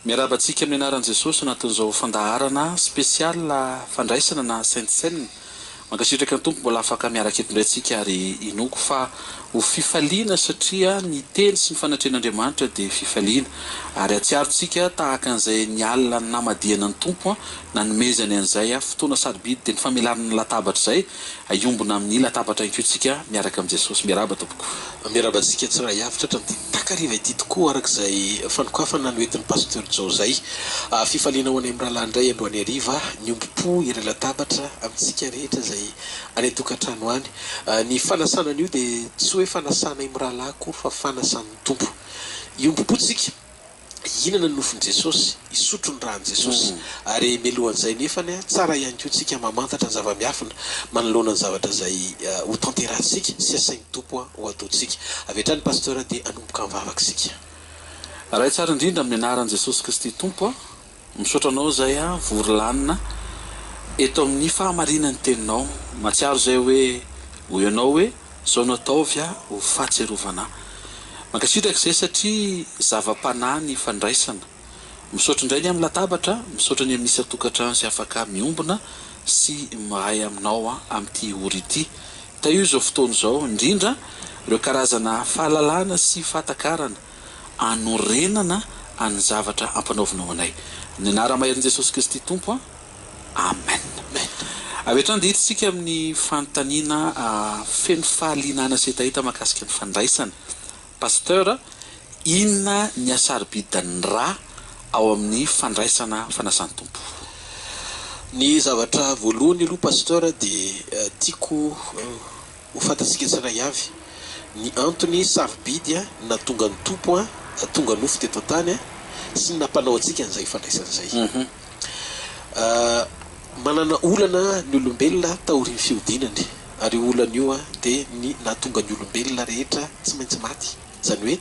Miarahaba antsika amin'ny anaran'i Jesosy anatin'izao fandaharana spécial fandraisana na Sainte Cène. Mankasitraka ny Tompo mbola afaka miaraka eto indray tsika ary inoako fa ho fifaliana satria ny teny sy ny fanatrehan'Andriamanitra dia fifaliana ary hatsiaro tsika tahaka an'izay ny alina namadihana ny Tompo nanomezany an'izay fotoana sarobidy dia ny famelarana ny latabatra izay hiombona amin'ny latabatra ihany koa tsika miaraka amin'i Jesosy. Miarahaba tompoko. Miarahaba antsika tsirairay avy tratran'ity takariva ity tokoa araka izay fanokafana noentin'i Pasteur Joe izay. Fifaliana ho anay mirahalahy indray androany hariva niombom-po iray latabatra amintsika rehetra izay any an-tokantrano any. Ny fanasana an'io dia tsy hoe fanasanay mirahalahy akory fa fanasan'ny Tompo. Iombom-po tsika. hihinana ny nofon'i Jesosy, hisotro ny ràn'i Jesosy. Ary mialohan'izay nefany, tsara ihany koa tsika mamantatra ny zava-miafina manoloana ny zavatra izay ho tanterahintsika sy asain'ny Tompo ho ataontsika. Avy hatrany Pasteur dia hanomboka mivavaka isika. Ray tsara indrindra amin'ny anaran'i Jesosy Kristy Tompo a, misaotra anao izay a vory lanina eto amin'ny fahamarinan'ny teninao, mahatsiaro izay hoe hoy ianao hoe Zao no ataovy a ho fahatsiarovana ahy. Mankasitraka izay satria zava-panahy ny fandraisana. Misaotra indray ny amin'ny latabatra, misaotra ny amin'ny isan-tokantrano izay afaka miombona sy miray aminao amin'ity ora ity. Tahio izao fotoana izao, indrindra ireo karazana fahalalana sy fahatakarana anorenana an'ny zavatra ampanaovinao anay. Amin'ny anaram-maherin'i Jesosy Kristy Tompo a. Amen. Avy hatrany dia hiditra isika amin'ny fanontaniana feno fahalianana sy hetaheta mahakasika ny fandraisana. Pasteur, inona ny hasarobidan'ny ra ao amin'ny fandraisana fanasan'ny Tompo? Ny zavatra voalohany aloha Pasteur dia tiako ho fantatsika tsirairay avy ny antony sarobidy nahatonga ny Tompo tonga nofo teto an-tany sy ny nampanao antsika an'izay fandraisana izay. Manana olana ny olombelona taorian'ny fihodinany, ary io olana io dia ny nahatonga ny olombelona rehetra tsy maintsy maty. Izany hoe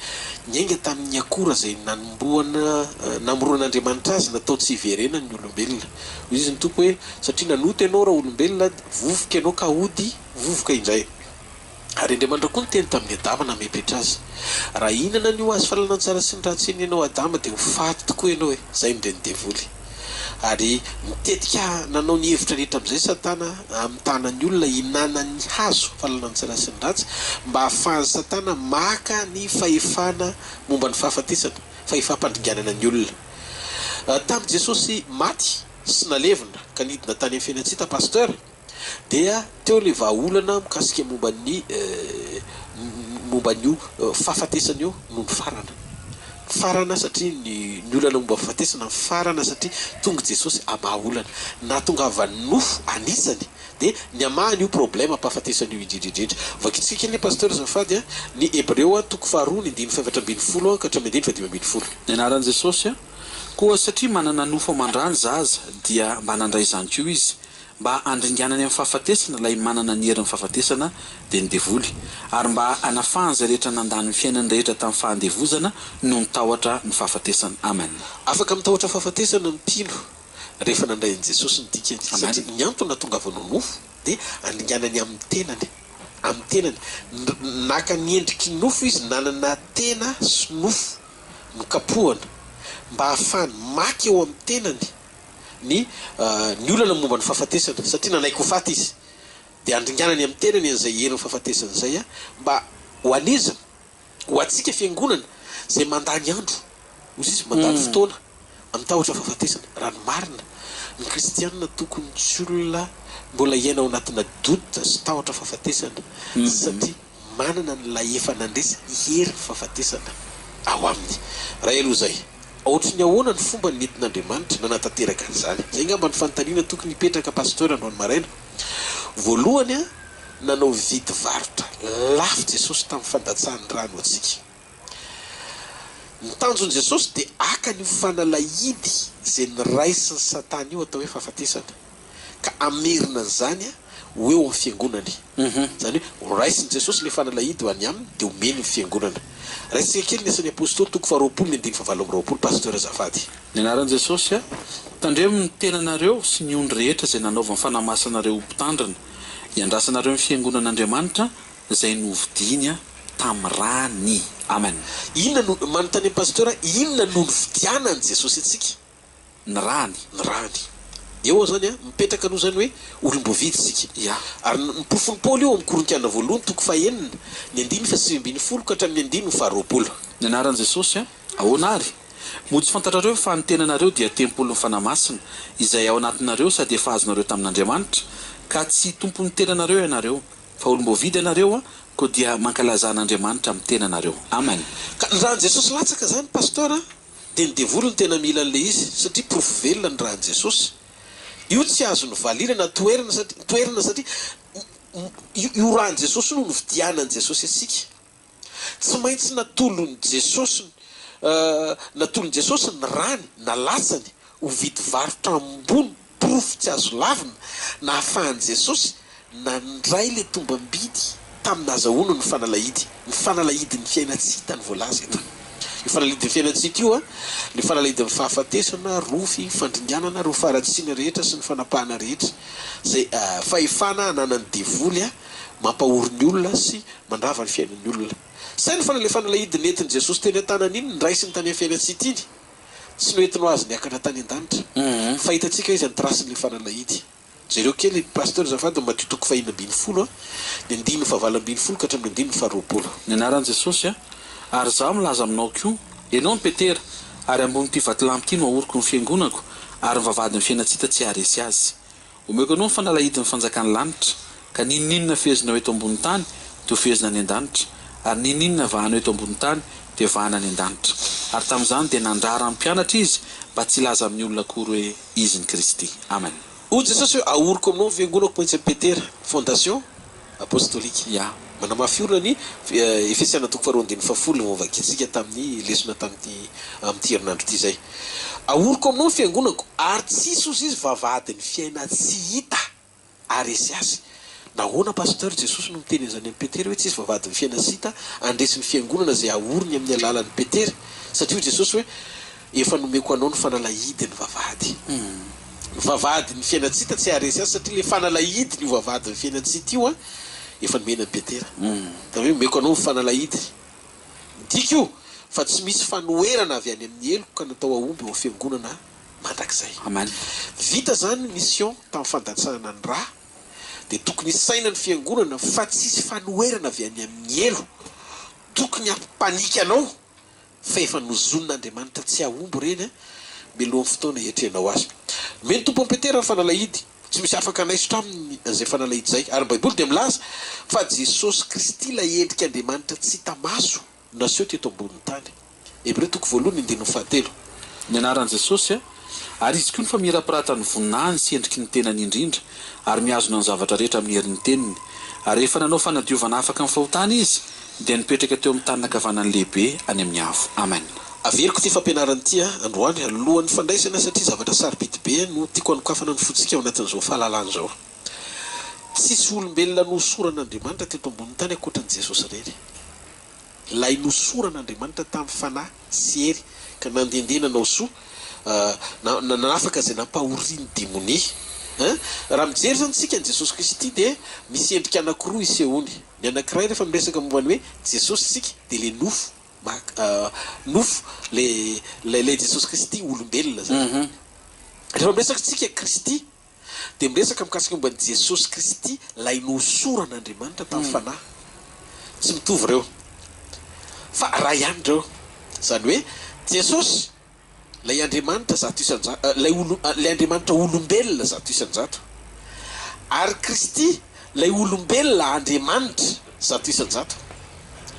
niainga tamin'ny akora izay nanombohana, namoronan'Andriamanitra azy natao tsy hiverenany ny olombelona. Hoy izy ny Tompo hoe, satria nanota ianao raolombelona, vovoka ianao ka hody vovoka indray. Ary Andriamanitra koa niteny tamin'i Adama namepetra azy, Raha hihinana an'io hazo fahalalana ny tsara sy ny ratsy iny ianao Adama dia ho faty tokoa ianao e! Izay no ren'ny devoly. Ary nitetika nanao ny hevitra rehetra amin'izay Satana hamitahana ny olona hihinana ny hazo fahalalana ny tsara sy ny ratsy mba hahafahan'i Satana maka ny fahefana momba ny fahafatesana, fahefam-pandringanana ny olona. Tamin'i Jesosy maty sy nalevina ka nidina tany amin'ny fiainan-tsy hita Pasteur, Dia teo ilay vahaolana mikasika momba ny momba an'io fahafatesana io no nifarana. Nifarana satria ny ny olana momba ny fahafatesana nifarana satria tonga Jesosy hamaha olana. Nahatongavan'ny nofo anisany dia ny hamaha an'io problème am-pahafatesana io indrindra indrindra. Vakintsika anie Pasteur azafady a, ny Hebreo toko faharoa ny andininy faha-14 ka hatramin'ny andininy faha-15. Ny anaran'i Jesosy a. Koa satria manana nofo aman-drà ny zaza dia mba nandray izany koa izy, Mba handringanany amin'ny fahafatesana ilay manana ny herin'ny fahafatesana, dia ny devoly, ary mba hanafahany izay rehetra nandany ny fiainany rehetra tamin'ny fahandevozana noho ny tahotra ny fahafatesana. Amen. Afaka mitahotra fahafatesana ny mpino rehefa nandray an'i Jesosy ny dikany, Amen. satria ny antony nahatongavany ho nofo dia handringanany amin'ny tenany, amin'ny tenany. Naka ny endriky ny nofo izy, nanana tena sy nofo nokapohana mba hahafahany maka eo amin'ny tenany ny ny olana momba ny fahafatesana satria nanaiky ho faty izy dia handringanany amin'ny tenany an'izay herin'ny fahafatesana izay mba ho an'iza? Ho antsika fiangonana izay mandany andro hozy izy mandany fotoana amin'ny tahotra fahafatesana. Raha ny marina ny kristianina tokony tsy olona mbola hiaina ao anatina doute sy tahotra fahafatesana satria manana an'ilay efa nandresy ny herin'ny fahafatesana ao aminy. Raha aloha izay. Ohatry ny ahoana ny fomba nentin'Andriamanitra nanatanteraka an'izany? Izay angamba no fanontaniana tokony hipetraka Pasteur androany maraina. Voalohany, nanao vidy varotra lafo Jesosy tamin'ny fandatsahany rano ho antsika. Ny tanjon'i Jesosy dia haka an'io fanalahidy izay noraisin'i Satana io atao hoe fahafatesana. ka hamerina an'izany ho eo amin'ny fiangonany. Izany hoe ho raisin'i Jesosy ilay fanalahidy ho any aminy dia homeny ny fiangonana. Raisintsika kely ny Asan'ny Apostoly toko faharoapolo ny andininy fahavalo amby roapolo Pasteur azafady. Ny anaran'i Jesosy a. Tandremo ny tenanareo sy ny ondry rehetra izay nanaovan'ny Fanahy Masina anareo ho mpitandrina, hiandrasanareo ny fiangonan'Andriamanitra izay novidiany. tamin'ny rany. Amen. Inona no, manontany an'i Pasteur aho, inona no nividianan'i Jesosy antsika? Ny rany. Ny rany. Eo aho izany an, mipetraka aloha izany hoe olom-boavidy isika. Ya. Ary ny porofon'i Paoly io ao amin'ny Korintiana voalohany toko fahenina, ny andininy fahasivy ambinifolo ka hatramin'ny andininy faharoapolo. Ny anaran'i Jesosy an. Ahoana àry? Moa tsy fantatrareo fa ny tenanareo dia tempolin'ny Fanahy Masina, izay ao anatinareo sady efa azonareo tamin'Andriamanitra? Ka tsy tompon'ny tenanareo ianareo, fa olom-boavidy ianareo, koa dia mankalazà an'Andriamanitra amin'ny tenanareo. Amen. Ka ny ràn'i Jesosy latsaka izany Pasteur a, dia ny devoly no tena mila an'ilay izy, satria porofo velona ny ràn'i Jesosy. Io tsy azony valiana na toherina satria, toherina satria io, io ràn'i Jesosy io no nividianan'i Jesosy antsika. Tsy maintsy natolon'i Jesosy natolon'i Jesosy ny rany nalatsany ho vidy varotra ambony porofo tsy azo lavina nahafahan'i Jesosy nandray ilay tombam-bidy tamin'ny nahazahoany ny fanalahidy. Ny fanalahidin'ny fiainan-tsy hita no voalaza eto. Io fanalahidin'ny fiainan-tsy hita io, ilay fanalahidin'ny fahafatesana, rofy, fandringanana, ireo faharatsiana rehetra sy ny fanapahana rehetra izay fahefana ananan'ny devoly mampahory ny olona sy mandrava ny fiainan'ny olona. Saino fa ilay fanalahidy nentin'i Jesosy teny an-tanany iny noraisiny tany amin'ny fiainan-tsy hita iny, tsy noentiny ho azy niakatra tany an-danitra. Fa hitantsika izy ny trace-n'ilay fanalahidy. Jereo kely Pasteur azafady ny Matio toko faha-16 ny andininy faha-18 ka hatramin'ny andininy faha-20. Ny anaran'i Jesosy a! Ary Izaho milaza aminao koa, ianao no Petera, ary ambonin'ity vatolampy ity no ahoriko ny fiangonako, ary ny vavahadin'ny fiainan-tsy hita tsy haharesy azy. Omeko anao ny fanalahidin'ny fanjakan'ny lanitra, ka n'inon'inona fehezinao eto ambonin'ny tany dia ho fehezina any an-danitra, ary n'inon'inona vahanao eto ambonin'ny tany dia vahana any an-danitra. Ary tamin'izany dia nandrara ny mpianatra Izy mba tsy hilaza amin'ny olona akory hoe Izy ny Kristy. Amen. Hoy Jesosy hoe, Ahoriko aminao ny fiangonako mahitsy an'i Petera, fondation apostolique. Ya. Manamafy orina ny Efesiana toko faharoa andininy fahafolo novakintsika tamin'ny lesona tamin'ity amin'ity herinandro ity izay. Ahoriko aminao ny fiangonako, ary tsy hisy hozy izy vavahadin'ny fiainan-tsy hita haharesy azy. Nahoana Pasteur Jesosy no miteny an'izany amin'i Petera hoe tsy hisy vavahadin'ny fiainan-tsy hita handresy ny fiangonana izay ahoriny amin'ny alalan'i Petera? Satria hoy Jesosy hoe, Efa nomeko anao ny fanalahidin'ny vavahady. Ny vavahadin'ny fiainan-tsy hita tsy haharesy azy satria ilay fanalahidin'io vavahadin'ny fiainan-tsy hita io efa nomena an'i Petera. Izany hoe omeko anao ny fanalahidy. Midika io fa tsy misy fanoherana avy any amin'ny heloka natao hahomby ao fiangonana mandrakizay. Amen. Vita izany ny mission tamin'ny fandatsahana ny ra dia tokony hisaina ny fiangonana fa tsy hisy fanoherana avy any amin'ny helo tokony hampipanika anao fa efa nozonin'Andriamanitra tsy hahomby ireny mialohan'ny fotoana hiatrehanao azy. Nomen'ny Tompo an'i Petera ny fanalahidy, tsy misy afaka hanaisotra aminy an'izay fanalahidy izay, ary ny Baiboly dia milaza fa Jesosy Kristy ilay endrik'Andriamanitra tsy hita maso no naseho teto ambonin'ny tany. Hebreo toko voalohany andininy fahatelo. Ny anaran'i Jesosy, ary Izy koa no famirapiratan'ny voninahiny sy endriky ny tenany indrindra, ary mihazona ny zavatra rehetra amin'ny herin'ny teniny. Ary rehefa nanao fanadiovana afaka ny fahotana Izy, dia nipetraka teo amin'ny tanana ankavanan'ny Lehibe any amin'ny avo. Amen. Averiko ity fampianarana ity androany alohan'ny fandraisana satria zavatra sarobidy be no tiako hanokafana ny fontsika ao anatin'izao fahalalana izao. Tsisy olombelona nohosoran'Andriamanitra teto ambonin'ny tany ankoatran'i Jesosy irery. Ilay nohosoran'Andriamanitra tamin'ny fanahy sy hery ka nandehandeha nanao soa, nanafaka izay nampahorian'ny demonia. Raha mijery izany isika an'i Jesosy Kristy dia misy endrika anankiroa isehoany. Ny anankiray rehefa miresaka momba ny hoe Jesosy isika dia ilay nofo, nofo, ilay ilay Jesosy Kristy olombelona izany. Rehefa miresaka isika Kristy dia miresaka mikasika momba an'i Jesosy Kristy ilay nohosoran'Andriamanitra tamin'ny fanahy. Tsy mitovy ireo. Fa iray ihany ireo. Izany hoe Jesosy ilay Andriamanitra 100%, ilay olo, ilay Andriamanitra olombelona 100%. Ary Kristy ilay olombelona Andriamanitra 100%.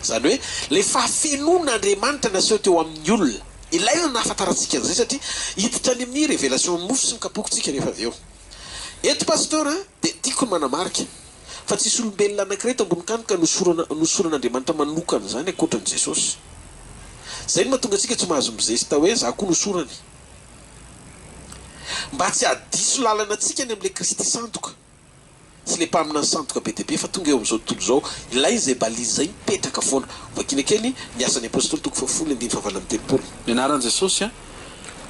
Izany hoe ilay fahafenoan'Andriamanitra naseho teo amin'ny olona. Ilaina ny nahafantarantsika an'izay satria hiditra any amin'ny révélation ny mofo sy ny kapoaka tsika rehefa avy eo. Eto Pasteur dia tiako ny manamarika fa tsisy olombelona anankiray eto ambony tany ka nosorana nosoran'Andriamanitra manokana izany ankoatran'i Jesosy. Izay no mahatonga antsika tsy mahazo mizesta hoe za koa nosorany. Mba tsy hahadiso lalana antsika ny amin'ilay Kristy sandoka. Tsy le mpaminany sandoka be dia be fa tonga eo amin'izao tontolo izao ilay izay balise izay mipetraka foana. Vakiana kely ny Asan'ny Apostoly toko fahafolo andininy fahavalo amby telopolo. Ny anaran'i Jesosy a,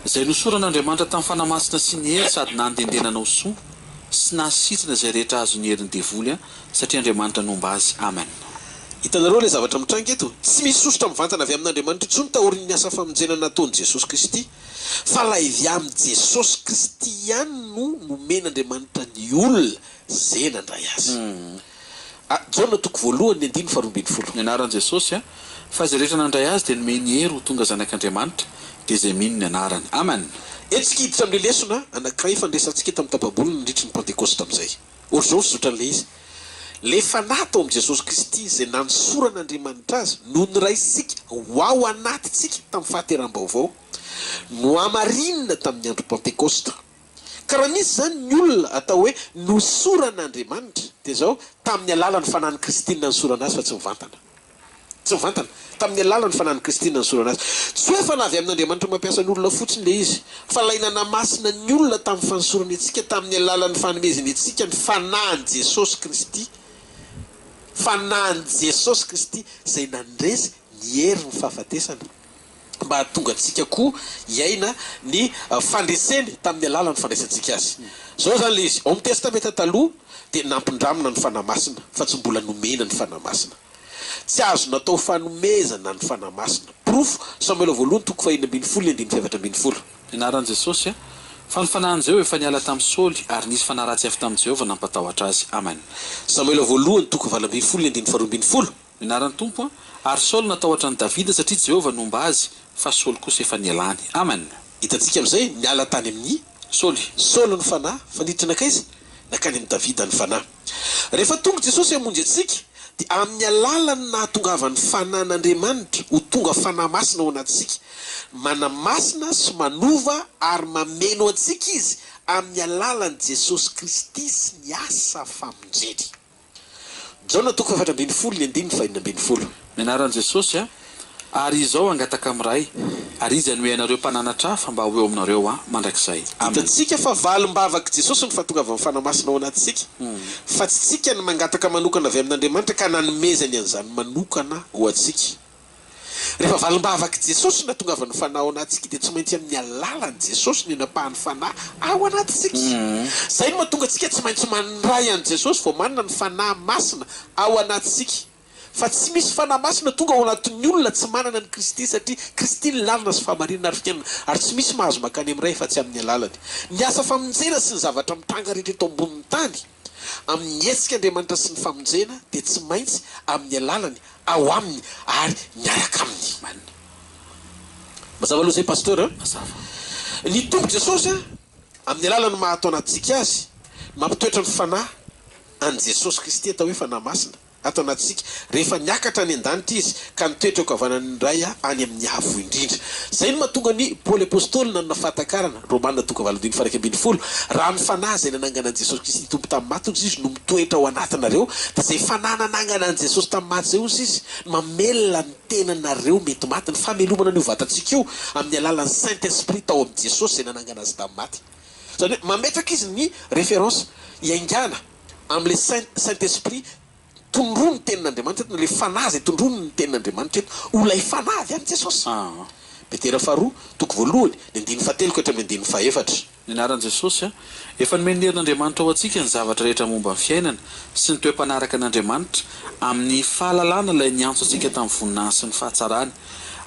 izay nosoran'Andriamanitra tamin'ny Fanahy Masina sy ny hery sady nandehandeha nanao soa sy nahasitrana izay rehetra azon'ny herin'ny devoly a, satria Andriamanitra nomba azy. Amen. Hitanareo ilay zavatra mitranga eto? Tsy misy sosotra mivantana avy amin'Andriamanitra intsony taorian'ny asa famonjena nataon'i Jesosy Kristy, fa ilay avy amin'i Jesosy Kristy ihany no nomen'Andriamanitra ny olona izay nandray Azy. A, Jaona toko voalohany andininy faharoa ambin'ny folo. Ny anaran'i Jesosy, fa izay rehetra nandray Azy dia nomeny hery ho tonga zanak'Andriamanitra, dia izay mino ny anarany. Amen. Eto isika hiditra amin'ilay lesona anankiray efa niresahantsika tamin'ny tapa-bolana nandritry ny Pantekosta amin'izay. Ohatr'izao ny fizotran'ilay izy. Ilay Fanahy tao amin'i Jesosy Kristy izay nanosoran'Andriamanitra Azy no noraisintsika ho ao anatintsika tamin'ny fahateraham-baovao. Nohamarinina tamin'ny andro Pantekosta. Ka raha misy izany ny olona atao hoe nosoran'Andriamanitra, dia izao, tamin'ny alalan'ny Fanahin'i Kristy no nanosorana azy fa tsy mivantana. Tsy mivantana. Tamin'ny alalan'ny Fanahin'i Kristy nanosorana azy. Tsy hoe Fanahy avy amin'Andriamanitra mampiasa ny olona fotsiny ilay izy, fa ilay nanamasina ny olona tamin'ny fanosorany antsika tamin'ny alalan'ny fanomezany antsika ny Fanahin'i Jesosy Kristy. Fanahin'i Jesosy Kristy izay nandresy ny herin'ny fahafatesana, mba hahatonga antsika koa hiaina ny fandreseny tamin'ny alalan'ny fandraisantsika Azy. Izao izany ilay izy, ao amin'ny Testamenta Taloha dia nampindramina ny Fanahy Masina, fa tsy mbola nomena ny Fanahy Masina. Tsy azo natao fanomezana ny Fanahy Masina. Porofo, Samoela voalohany toko fahenina ambin'ny folo ny andininy fahaefatra ambin'ny folo. Ny anaran'i Jesosy, fa ny fanahin'i Jehovah efa niala tamin'i Saoly, ary nisy fanahy ratsy avy tamin'i Jehovah nampatahotra azy. Amen. Samoela voalohany toko 18 ny andininy faharoa ambin'ny folo. Ny anaran'ny Tompo, ary Saoly natahotra an'i Davida satria Jehovah nomba azy, fa Saoly kosa efa nialany. Amen. Hitantsika amin'izay, niala tany amin'i Saoly. Saoly ny fanahy, fa niditra nankaiza? Nankany amin'i Davida ny fanahy. Rehefa tonga Jesosy hamonjy antsika, dia amin'ny alalan'ny nahatongavan'ny Fanahin'Andriamanitra ho tonga Fanahy Masina ao anatintsika. Manamasina sy manova ary mameno antsika Izy amin'ny alalan'i Jesosy Kristy sy ny asa famonjeny. Jaona toko fahaefatra ambin'ny folo ny andininy fahenina ambin'ny folo. Ny anaran'i Jesosy a! Ary izao hangataka amin'ny Ray, ary Izy hanome anareo mpananatra hafa mba ho eo aminareo aho mandrakizay. Amen. Hitantsika fa valim-bavak'i Jesosy ny fahatongavan'ny Fanahy Masina ao anatintsika, fa tsy tsika ny mangataka manokana avy amin'Andriamanitra ka nanomezany an'izany manokana ho antsika. Rehefa valim-bavak'i Jesosy ny nahatongavan'ny Fanahy ao anatintsika dia tsy maintsy amin'ny alalan'i Jesosy no inapahan'ny Fanahy ao anatintsika. Izay no mahatonga antsika tsy maintsy mandray an'i Jesosy vao manana ny Fanahy Masina ao anatintsika. Fa tsy misy Fanahy Masina tonga ao anatin'ny olona tsy manana an'i Kristy satria Kristy ny lalana sy fahamarinana ary fiainana ary tsy misy mahazo mankany amin'ny Ray afa-tsy amin'ny alalany. Ny asa famonjena sy ny zavatra mitranga rehetra eto ambonin'ny tany amin'ny hetsik'Andriamanitra sy ny famonjena dia tsy maintsy amin'ny alalany, ao aminy ary miaraka aminy. Amen. Mazava aloha izay Pasteur a! Mazava. Ny Tompo Jesosy amin'ny alalan'ny maha ato anatintsika Azy, mampitoetra ny Fanahy an'i Jesosy Kristy atao hoe Fanahy Masina ato anatintsika, rehefa niakatra any an-danitra Izy ka nitoetra eo ankavanan'ny Ray any amin'ny Avo Indrindra. Izay no mahatonga an'i Paoly Apostoly nanana fahatakarana, Romana toko valo andininy faha iraika ambin'ny folo, Raha ny Fanahy izay nanangana an'i Jesosy Kristy Tompo tamin'ny maty, hozy izy, no mitoetra ao anatinareo, dia izay Fanahy nanangana an'i Jesosy tamin'ny maty izay, hozy izy, no mamelona ny tenanareo mety maty, ny famelomana an'io vatantsika io, amin'ny alalan'ny Saint Esprit tao amin'i Jesosy izay nanangana Azy tamin'ny maty. Izany hoe mametraka izy ny référence iaingàna amin'ilay Saint Saint Esprit tondroin'ny tenin'Andriamanitra eto, ilay Fanahy izay tondroiny ny tenin'Andriamanitra eto ho ilay Fanahy avy amin'i Jesosy. Petera faharoa, toko voalohany, ny andininy fahatelo ka hatramin'ny andininy fahefatra. Ny anaran'i Jesosy, efa nomen'ny herin'Andriamanitra ho antsika ny zavatra rehetra momba ny fiainana sy ny toe-panaraka an'Andriamanitra amin'ny fahalalana ilay niantso antsika tamin'ny voninahiny sy ny fahatsarany,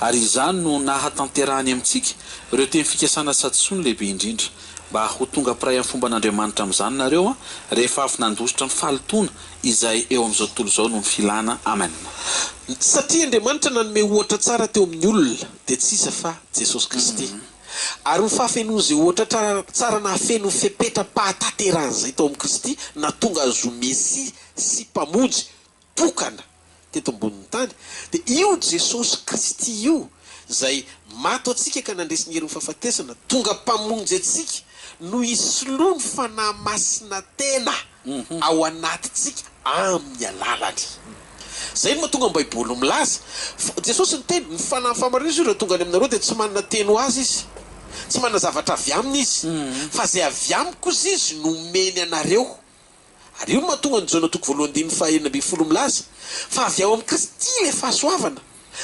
ary izany no nahatanterahany amintsika ireo teny fikasana sady soa ny lehibe indrindra. Mba ho tonga mpiray amin'ny fomban'Andriamanitra amin'izany nareo rehefa avy nandositra ny fahalotoana izay eo amin'izao tontolo izao noho ny filana. Amen. Satria Andriamanitra nanome ohatra tsara teo amin'ny olona, dia tsy iza fa Jesosy Kristy. Ary ny fahafenoan'izay ohatra tsara nahafeno ny fepetram-pahatanterahan'izay tao amin'i Kristy nahatonga Azy ho Mesia sy Mpamonjy tokana teto ambonin'ny tany, dia io Jesosy Kristy io, izay maty ho antsika ka nandresy ny herin'ny fahafatesana, tonga Mpamonjy antsika, no hisoloa ny Fanahy Masina tena ao anatintsika amin'ny alalany. Izay no mahatonga ny Baiboly milaza fa Jesosy niteny, ny Fanahy fahamarinana izy io raha tonga any aminareo dia tsy manana teny ho azy izy, tsy manana zavatra avy aminy izy, fa izay avy amiko ozy izy no omeny anareo. Ary io no mahatonga an'i Jaona toko voalohany andininy faha 16 milaza fa avy ao amin'i Kristy ilay fahasoavana.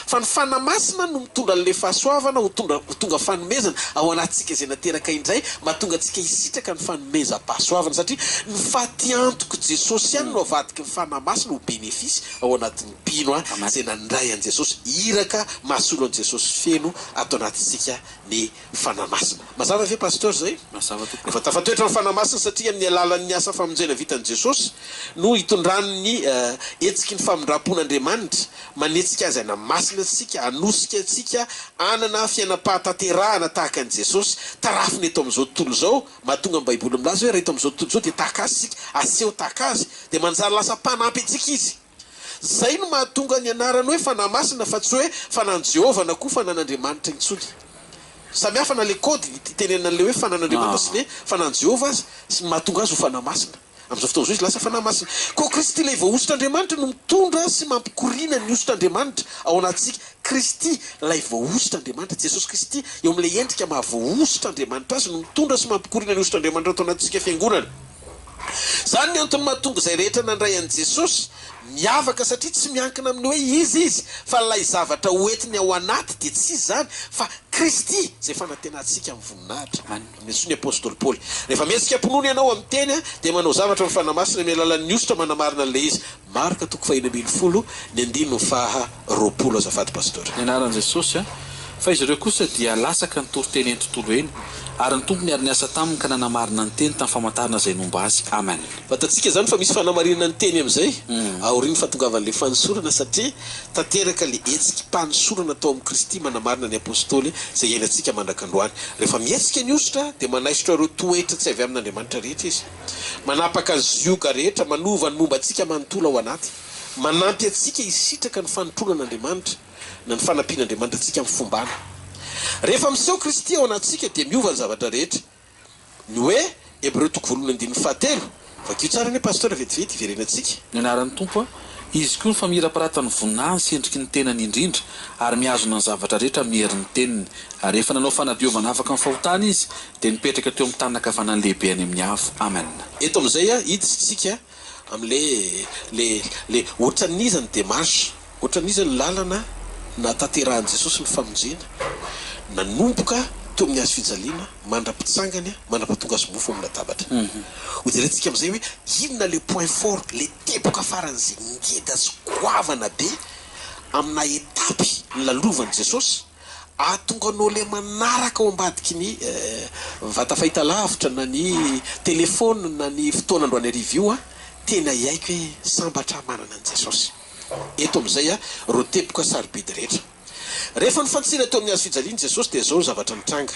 Fa ny Fanahy Masina no mitondra an'ilay fahasoavana ho tonga ho tonga fanomezana ao anatintsika izay nateraka indray, mahatonga antsika hisitraka ny fanomezam-pahasoavana satria ny fatiantok'i Jesosy ihany no avadiky ny Fanahy Masina ho benefisy ao anatin'ny mpino izay nandray an'i Jesosy, iraka mahasolo an'i Jesosy feno ato anatintsika ny Fanahy Masina. Mazava ve Pasteur zay? Mazava tompoko. Efa tafatoetra ny Fanahy Masina satria amin'ny alalan'ny asa famonjena vitan'i Jesosy no hitondrany ny hetsiky ny famindram-pon'Andriamanitra, manetsika azy hanamasina antsika, hanosika antsika hanana fiainam-pahatanterahana tahaka an'i Jesosy, tarafina eto amin'izao tontolo izao, mahatonga ny Baiboly milaza hoe raha eto amin'izao tontolo izao dia tahaka Azy isika, aseho tahaka Azy, dia manjary lasa mpanampy antsika Izy. Izay no mahatonga ny anarany hoe Fanahy Masina fa tsy hoe Fanahin'i Jehovah na koa Fanan'Andriamanitra intsony. Samy hafa na ilay code itenenana an'ilay hoe Fanan'Andriamanitra sy ilay Fanahin'i Jehovah aza sy ny mahatonga azy ho Fanahy Masina. Amin'izao fotoana izao izy lasa Fanahy Masina. Koa Kristy ilay voahosotr'Andriamanitra no mitondra sy mampikoriana ny hosotr'Andriamanitra ao anatintsika. Kristy ilay voahosotr'Andriamanitra, Jesosy Kristy eo amin'ilay endrika maha voahosotr'Andriamanitra azy no mitondra sy mampikoriana ny hosotr'Andriamanitra ato anatintsika Fiangonana. Izany ny antony mahatonga izay rehetra nandray an'i Jesosy miavaka satria tsy miankina amin'ny hoe iza izy fa ilay zavatra hoentiny ao anaty dia tsy iza izany fa Kristy izay fanantenantsika amin'ny voninahitra. Miantsoa ny apostoly Paoly. Rehefa mihetsika am-pinoana ianao amin'ny teny dia manao zavatra amin'ny Fanahy Masina amin'ny alalan'ny hosotra manamarina an'ilay izy. Marka toko faha-16 ny andininy faha 20 azafady Pasteur. Ny anaran'i Jesosy a. Fa izy ireo kosa dia latsaka nitory teny eny tontolo eny, ary ny Tompo niara-niasa taminy ka nanamarina ny teny tamin'ny famantarana izay nomba azy. Amen. Fantatsika izany fa misy fanamarinana ny teny amin'izay aorian'ny fahatongavan'ilay fanosorana satria tanteraka ilay hetsikim-panosorana tao amin'i Kristy manamarina ny Apostoly izay iainantsika mandrak'androany. Rehefa mihetsika ny hosotra dia manaisotra ireo toetra tsy avy amin'Andriamanitra rehetra izy. Manapaka ny zioga rehetra, manova ny momba antsika manontolo ao anaty. Manampy antsika hisitraka ny fanompoanan'Andriamanitra na ny fanampian'Andriamanitra antsika amin'ny fombana. Rehefa miseho Kristy ao anatintsika dia miova ny zavatra rehetra. Ny hoe, Hebreo toko voalohany andininy fahatelo, vakio tsara anie Pasteur vetivety hiverenantsika. Ny anaran'ny Tompo a. Izy koa no famirapiratan'ny voninahiny sy endriky ny tenany indrindra, ary mihazona ny zavatra rehetra amin'ny herin'ny teniny. Ary rehefa nanao fanadiovana afaka ny fahotana Izy, dia nipetraka teo amin'ny tanana ankavanan'ny Lehibe any amin'ny avo. Amen. Eto amin'izay a, hiditsitsika amin'le le le ohatran'iza ny démarche, ohatran'iza ny lalana nahatanterahan'i Jesosy ny famonjena, nanomboka teo amin'ny hazo fijaliana mandra-pitsangany mandra-pahatonga azy mofo amin'ny latabatra. Hojerentsika amin'izay hoe inona le point fort, le teboka faran'izay ngeda sy goavana be amina étape nolalovan'i Jesosy Ahatonga anao ilay manaraka ao ambadiky ny vata fahitalavitra na ny telephone na ny fotoana androany hariva io tena hiaiky hoe sambatra aho manana an'i Jesosy. Eto amin'izay ireo teboka sarobidy rehetra. Rehefa nifantsina teo amin'ny hazo fijaliana Jesosy dia izao ny zavatra nitranga.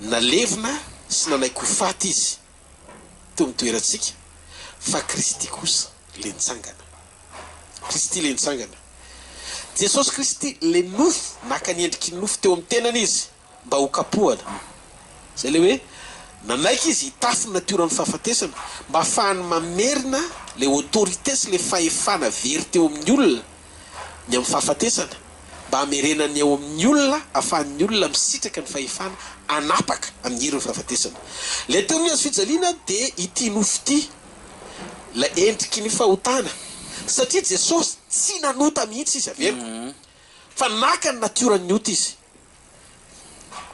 Nalevina sy nanaiky ho faty Izy teo amin'ny toerantsika fa Kristy kosa ilay nitsangana. Kristy ilay nitsangana. Jesosy Kristy ilay nofo, naka ny endriky ny nofo teo amin'ny tenany Izy mba ho kapohana. Izay ilay hoe nanaiky Izy hitafy ny natioran'ny fahafatesana mba hahafahany mamerina ilay autorité sy ilay fahefana very teo amin'ny olona ny amin'ny fahafatesana, mba hamerenany eo amin'ny olona ahafahan'ny olona misitraka ny fahefana hanapaka amin'ny herin'ny fahafatesana. Ilay teo amin'ny hazo fijaliana dia ity nofo ity. Ilay endriky ny fahotana, satria Jesosy tsy nanota mihitsy Izy, averiko, fa naka ny natioran'ny ota Izy.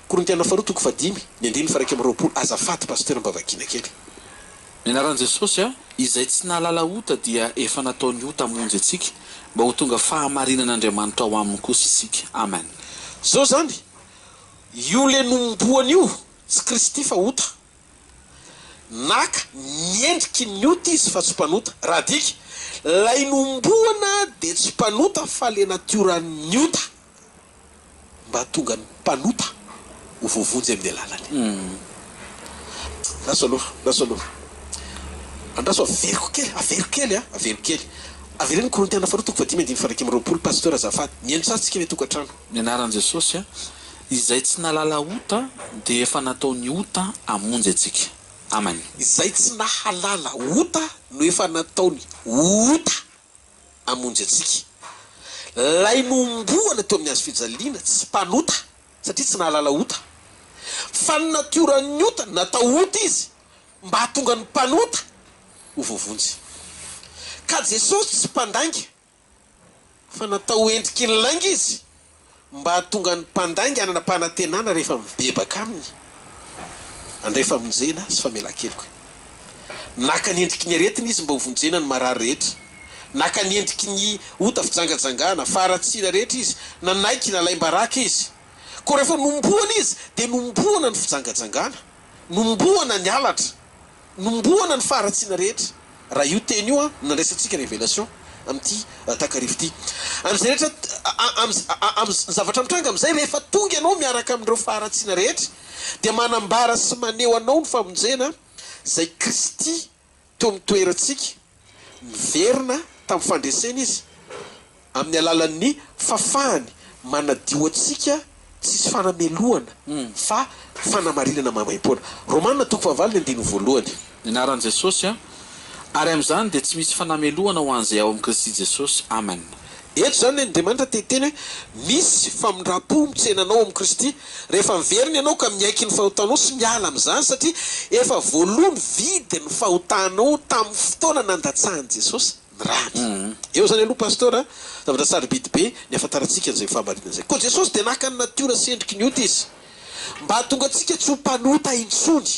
Korintiana faharoa toko fahadimy, ny andininy faha-21, azafady Pasteur mba vakiana kely. Ny anaran'i Jesosy a, izay tsy nahalala ota dia efa nataony ota hamonjy antsika, mba ho tonga fahamarinan'Andriamanitra ao aminy kosa isika. Amen. Zao zany, io le nomboany io tsy Kristy fa ota. Naka ny endriky ny ota izy fa tsy mpanota. Raha adika, ilay nomboana dia tsy mpanota fa le natioran'ny ota mba hahatonga ny mpanota ho voavonjy amin'ny alalany. Andraso aloha, andraso aloha. Andraso averiko kely, averiko kely a, averiko kely. Avereno Korintiana faharoa toko fahadimy andininy faha-21, Pasteur azafady. Mihaino tsara tsika any an-tokantrano. Ny anaran'i Jesosy a. Izay tsy nahalala ota dia efa nataony ota hamonjy antsika. Amen. Izay tsy nahalala ota no efa nataony ota hamonjy antsika. Ilay nohomboana teo amin'ny hazo fijaliana tsy mpanota satria tsy nahalala ota. Fa ny natioran'ny ota, natao ota izy mba hahatonga ny mpanota ho voavonjy. Ka Jesosy tsy mpandainga. Fa natao ho endriky ny lainga izy mba hahatonga ny mpandainga hanana-panantenana rehefa mibebaka aminy, handray famonjena sy famelan-keloka. Naka ny endriky ny aretina izy mba hovonjena ny marary rehetra. Naka ny endriky ny ota fijangajangana, faharatsiana rehetra izy. Nanaiky nalaim-baraka izy. Koa rehefa nohomboana izy, dia nohomboana ny fijangajangana, nohomboana ny halatra. Nombohana ny faharatsiana rehetra. Raha io teny io no nandraisantsika révélation amin'ity takariva ity. Amin'izay rehetra, amin'ny zavatra mitranga amin'izay, rehefa tonga ianao miaraka amin'ireo faharatsiana rehetra, dia manambara sy maneho anao ny famonjena izay Kristy teo amin'ny toerantsika, Niverina tamin'ny fandresena izy amin'ny alalan'ny fafahany manadio antsika tsisy fanamelohana fa fanamarinana maimaimpoana. Romana toko fahavalo ny andininy voalohany. Ny anaran'i Jesosy an! Ary amin'izany dia tsy misy fanamelohana ho an'izay ao amin'i Kristy Jesosy. Amen. Eto izany Andriamanitra te hiteny hoe misy famindram-po mitsena anao ao amin'i Kristy rehefa miverina ianao ka miaiky ny fahotanao sy miala amin'izany satria efa voaloa ny vidin'ny fahotanao tamin'ny fotoana nandatsahan'i Jesosy ny rany. Eo izany aloha Pasteur a, zavatra sarobidy be ny ahafantarantsika an'izay fahamarinana izay. Koa Jesosy dia naka ny natiora sy endriky ny ota Izy mba hahatonga antsika tsy ho mpanota intsony.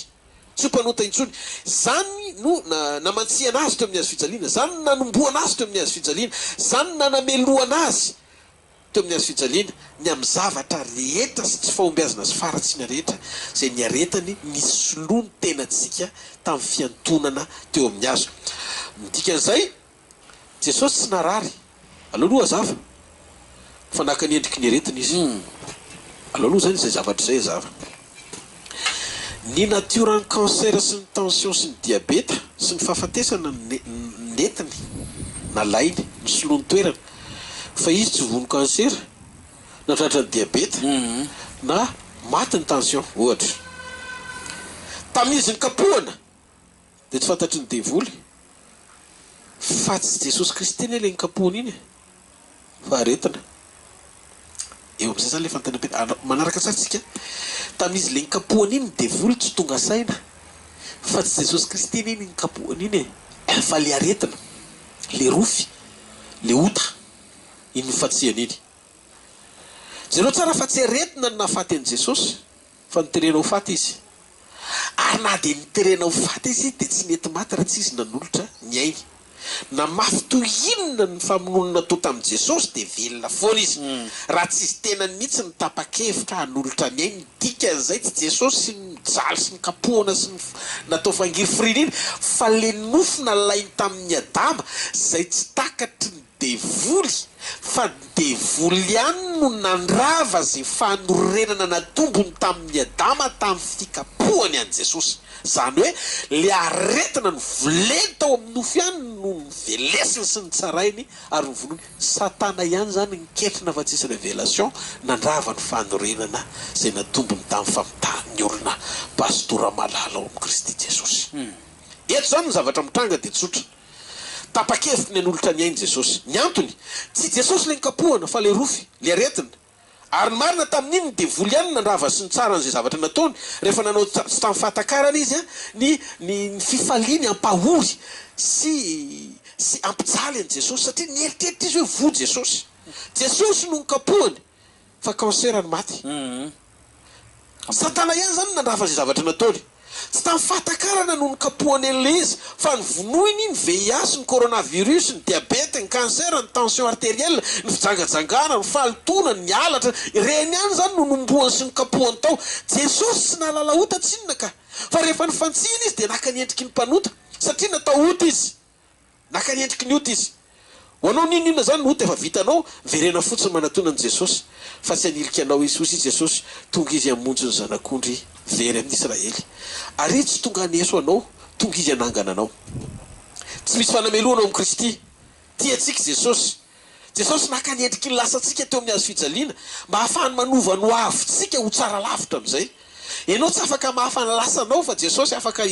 Tsy ho mpanota intsony. Izany no namantsihana Azy teo amin'ny hazo fijaliana. Izany no nanombohana Azy teo amin'ny hazo fijaliana. Izany no nanamelohana Azy teo amin'ny hazo fijaliana, ny amin'ny zavatra rehetra sy tsy fahombiazana sy faharatsiana rehetra izay niaretany nisoloa ny tenantsika tamin'ny fihantonana teo amin'ny hazo. Ny dikan'izay, Jesosy tsy narary. Aleo aloha hazava fa naka ny endriky ny aretina izy. Aleo aloha zany izay zavatra izay hazava. Ny natioran'ny cancer sy ny tension sy ny diabeta sy ny fahafatesana nentiny, nalainy, nisoloany toerana. Fa izy tsy voan'ny cancer, na tratran'ny diabeta, na maty ny tension, ohatra. Tamin'izy nikapohana Dia tsy fantatry ny devoly fa tsy Jesosy Kristy anie ilay nikapohana iny e! Fa aretina. Eo amin'izay izany ilay fanontaniana manaraka tsara tsika. Tamin'izy ilay nikapohana iny ny devoly tsy tonga saina fa tsy Jesosy Kristy anie iny nikapohana iny e! Fa ilay aretina, ilay rofy, ilay ota, iny nifantsihana iny. Jereo tsara fa tsy aretina no nahafaty an'i Jesosy fa noterena ho faty izy. Ary na dia noterena ho faty izy dia tsy nety maty raha tsy izy nanolotra ny ainy. Na mafy toy inona ny famonoana natao tamin'i Jesosy dia velona foana izy. Raha tsy izy tenany mihitsy no tapa-kevitra hanolotra ny ainy. Ny dikan'izay tsy Jesosy nijaly sy nikapohana sy natao fangirifiriana iny fa le nofo nalainy tamin'i Adama izay tsy takatry ny devoly fa ny devoly ihany no nandrava izay fanorenana natombony tamin'i Adama tamin'ny fikapohany an'i Jesosy. Izany hoe le aretina novoleny tao amin'ny nofo ihany no novelesiny sy notsarainy ary novonoiny. Satana ihany izany niketrina fa tsisy revelation nandrava ny fanorenana izay natombony tamin'ny famitahan'ny olona Pastora malala ao amin'i Kristy Jesosy. Eto izany ny zavatra mitranga dia tsotra. Tapa-kevitra ny hanolotra ny ainy Jesosy. Ny antony? Tsy Jesosy ilay nokapohana, fa ilay rofy, ilay aretina. Ary ny marina tamin'iny, ny devoly ihany no nandrava sy nitsara an'izay zavatra nataony, rehefa nanao tsy tamin'ny fahatakarana izy ny ny fifaliany hampahory sy sy hampijaly an'i Jesosy, satria nieritreritra izy hoe voa Jesosy. Jesosy no nokapohany. Fa cancer no maty. Satana ihany zany no nandrava izay zavatra nataony. Tsy tamin'ny fahatakarana no nikapohany an'ilay izy fa novonoiny ny VIH, ny coronavirus, ny diabète, ny cancer, ny tension artérielle, ny fijangajangana, ny fahalotoana, ny halatra. Ireny ihany zany no nombohany sy nokapohany tao. Jesosy tsy nahalala ota tsinona ka. Fa rehefa nifantsihina izy dia naka ny endriky ny mpanota. Satria natao ota izy. Naka ny endriky ny ota izy. Ho anao n'inon'inona izany ny ota efa vitanao, miverena fotsiny manatona an'i Jesosy, fa tsy hanilika anao Izy. Hoy Jesosy, Tonga Izy hamonjy ny zanak'ondry very amin'ny Israely. Ary Izy tsy tonga haneso anao, tonga Izy hanangana anao. Tsy misy fanamelohana ao amin'i Kristy. Tia antsika Jesosy. Jesosy naka ny endriky ny lasantsika teo amin'ny hazo fijaliana mba hahafahany manova ny hoavintsika ho tsara lavitra amin'izay. Ianao tsy afaka hamafa ny lasanao fa Jesosy afaka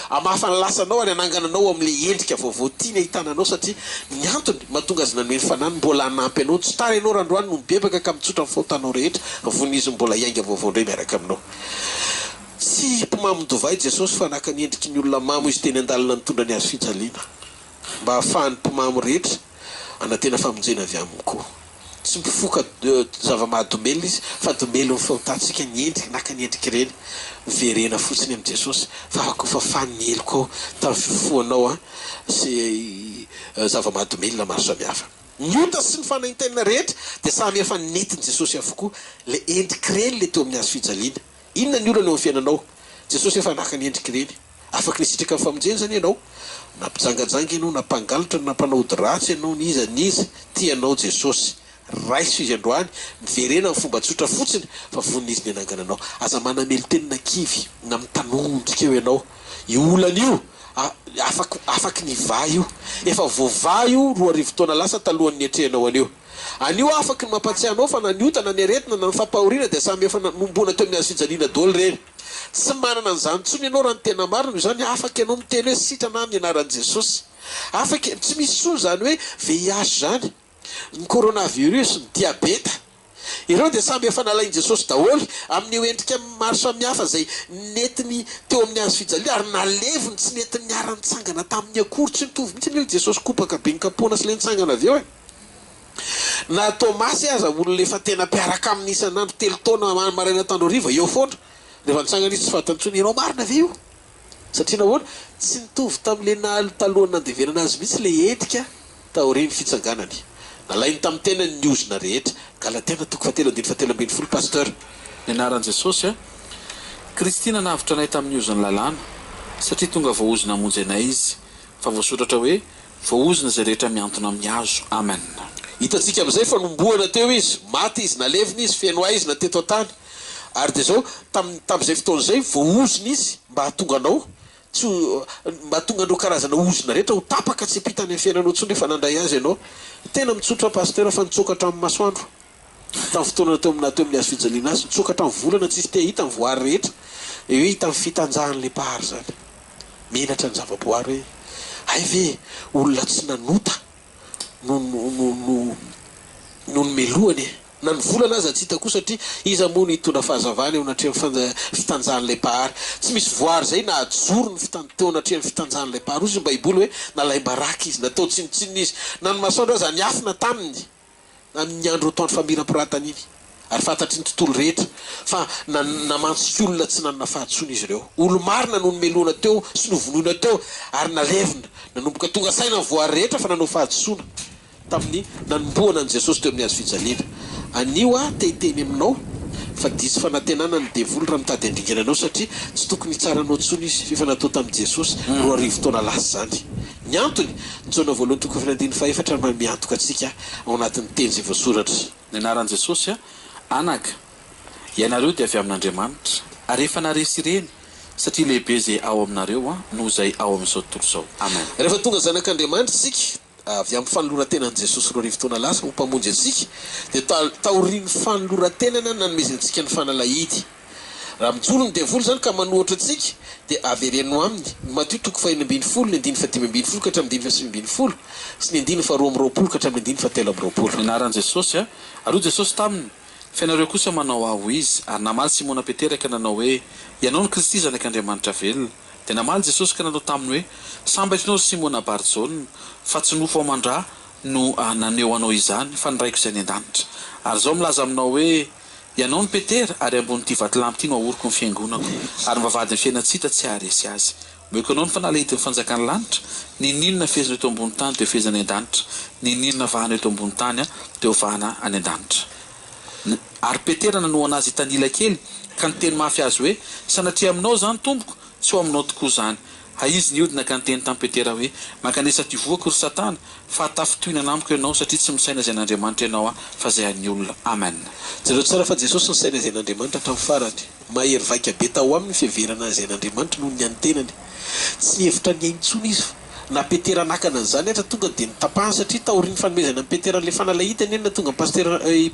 hamafa ny lasanao ary hanangana anao amin'ilay endrika vaovao tiany hahitana anao satria ny antony mahatonga Azy nanome ny Fanahiny mbola hanampy anao. Tsy tara ianao raha androany no mibebaka ka mitsotra ny fahotanao rehetra vonona Izy mbola hiainga vaovao indray miaraka aminao. Tsy mpimamon-divay Jesosy fa naka ny endriky ny olona mamo Izy teny an-dalana nitondra ny hazo fijaliana mba hahafahan'ny mpimamo rehetra. Hanantena famonjena avy aminy koa. Tsy mifoka zava-mahadomelina izy fa domelin'ny fahotantsika ny endrika, naka ny endrik'ireny. Miverena fotsiny amin'i Jesosy fa afaka ho fafany ny helokao tamin'ny fifohanao sy zava-mahadomelina maro samihafa. Ny ota sy ny fanaintainana rehetra dia samy efa nentin'i Jesosy avokoa. Ilay endrik'ireny ilay teo amin'ny hazo fijaliana. Inona ny olana eo amin'ny fiainanao? Jesosy efa naka ny endrik'ireny. Afaky nisitraka ny famonjena izany ianao. Na mpijangajanga ianao, na mpangalatra, na mpanao ody ratsy ianao, n'iza n'iza, tia anao Jesosy. Raiso Izy androany, miverena amin'ny fomba tsotra fotsiny fa vonona Izy ny hanangana anao. Aza manamelo-tena na kivy na mitanondrika eo ianao. Io olana io, afaky afaky ny hivaha io. Efa voavaha io 2000 taona lasa talohan'ny niatrehanao an'io. Anio afaky ny mampatsiahy anao fa na ny ota na ny aretina na ny fampahoriana dia samy efa nanombohana teo amin'ny hazo fijaliana daholo ireny. Tsy manana an'izany intsony ianao raha ny tena marina, noho izany afaka ianao miteny hoe sitrana aho amin'ny anaran'i Jesosy. Afaka, tsy misy intsony izany hoe VIH izany, ny coronavirus, ny diabeta. Ireo dia samby efa nalain'i Jesosy daholo, amin'io endrika maro samihafa izay nentiny teo amin'ny hazo fijaliana ary naleviny, tsy nentiny niara-nitsangana taminy akory. Tsy nitovy mihitsy anie ilay Jesosy kopaka be nikapohana sy ilay nitsangana avy eo e. Na Tomasy aza olona efa tena mpiaraka aminy isan'andro telo taona maraina atoandro hariva eo foana. Rehefa nitsangana izy tsy fantany intsony, ianao marina ve io? Satria nahoana? Tsy nitovy tamin'ilay naha talohan'ny nandevenana azy mihitsy ilay endrika taorian'ny fitsanganany. Nalainy tamin'ny tenany ny ozona rehetra. Galatiana toko fahatelo andininy fahatelo ambin'ny folo Pasteur. Ny anaran'i Jesosy a. Kristy nanavotra anay tamin'ny ozon'ny lalàna, satria tonga voaozona hamonjy anay Izy. Fa voasoratra hoe, Voaozona izay rehetra mihantona amin'ny hazo. Amen. Hitantsika amin'izay fa nombohana teo Izy, maty Izy, nalevina Izy, feno haizina teto an-tany. Ary dia izao, tamin'ny, tamin'izay fotoana izay, voaozona Izy mba hahatonga anao tsy ho, mba hahatonga an'ireo karazana ozona rehetra ho tapaka tsy hiampita any amin'ny fiainanao intsony rehefa nandray Azy ianao. Tena mitsotra aho Pasteur fa nitsoaka hatramin'ny masoandro tamin'ny fotoana teo amin'ny naha teo amin'ny hazo fijaliana Azy, nitsoaka hatramin'ny volana tsisy te hahita ny voary rehetra. Eo hita ny fitanjahan'ilay Mpahary izany. Menatra ny zavaboary hoe hay ve olona tsy nanota no no no no nomelohany e! Na ny volana aza tsy hita koa satria iza moa no hitondra fahazavana eo anatrehan'ny fitanjahan'ilay Mpahary? Tsy misy voary izay nahajoro ny fitan teo anatrehan'ny fitanjahan'ilay Mpahary. Hoy ny Baiboly hoe nalaim-baraka izy, natao tsinontsinona izy, na ny masoandro aza niafina taminy. Amin'ny andro atoandro famirapiratana iny, ary fantatry ny tontolo rehetra fa namantsika olona tsy nanana fahadisoana izy ireo. Olo-marina no nomelohina teo sy novonoina teo ary nalevina. Nanomboka tonga saina ny voary rehetra fa nanao fahadisoana tamin'ny nanombohana an'i Jesosy teo amin'ny hazo fijaliana. Anio aho te hiteny aminao fa diso fanantenana ny devoly raha mitady handringana anao satria tsy tokony hitsara anao intsony izy f'efa natao tamin'i Jesosy 2000 taona lasa izany. Ny antony, Jaona voalohany toko fahenina andininy fahefatra no manome antoka antsika ao anatin'ny teny izay voasoratra. Ny anaran'i Jesosy, Anaka, ianareo dia avy amin'Andriamanitra, ary efa naharesy ireny, satria lehibe izay ao aminareo noho izay ao amin'izao tontolo izao. Amen. Rehefa tonga zanak'Andriamanitra isika, avy amin'ny fanoloran-tenan'i Jesosy 2000 taona lasa ho Mpamonjy antsika, dia taorian'ny fanoloran-tenana nanomezany antsika ny fanalahidy. Raha mijoro ny devoly izany ka manohitra antsika, dia avereno aminy ny Matio toko fahenina ambin'ny folo, ny andininy fahadimy ambin'ny folo ka hatramin'ny andininy fahasivy ambin'ny folo, sy ny andininy faharoa amby roapolo ka hatramin'ny andininy fahatelo amby roapolo. Ny anaran'i Jesosy a. Ary hoy Jesosy taminy, Fa ianareo kosa manao Ahy ho iza? Ary namaly Simona Petera ka nanao hoe, Ianao no Kristy Zanak'Andriamanitra velona. Dia namaly Jesosy ka nanao taminy hoe, Sambatra ianao, ry Simona Bar-Jaona, fa tsy nofo aman-dra no naneho anao izany, fa ny Raiko izay any an-danitra. Ary izaho milaza aminao hoe, Ianao no Petera, ary ambonin'ity vatolampy ity no ahoriko ny fiangonako, ary ny vavahadin'ny fiainan-tsy hita tsy haharesy azy. Omeko anao ny fanalahidin'ny fanjakan'ny lanitra, n'inon'inona fehezina eto ambony tany dia ho fehezina any an-danitra, n'inon'inona vahana eto ambony tany dia ho vahana any an-danitra. Ary Petera nanohana azy hitanila kely, ka niteny mafy azy hoe, Sanatria aminao izany, Tompoko, tsy ho aminao tokoa izany. Hay izy nihodina ka niteny tamin'i Petera hoe, Mankanesa aty vohoko, ry Satana, fa tafintohinana amiko ianao, satria tsy misaina izay an'Andriamanitra ianao, fa izay an'ny olona. Amen. Jereo tsara fa Jesosy nisaina izay an'Andriamanitra hatramin'ny farany. Mahery vaika be tao aminy ny fiheverana izay an'Andriamanitra noho ny an'ny tenany. Tsy nihevitra ny ainy intsony izy. Na Petera nakana an'izany aza tonga dia notapahany satria taorian'ny fanomezana an'i Petera an'ilay fanalahidy anie no nahatonga an'i Pasitera i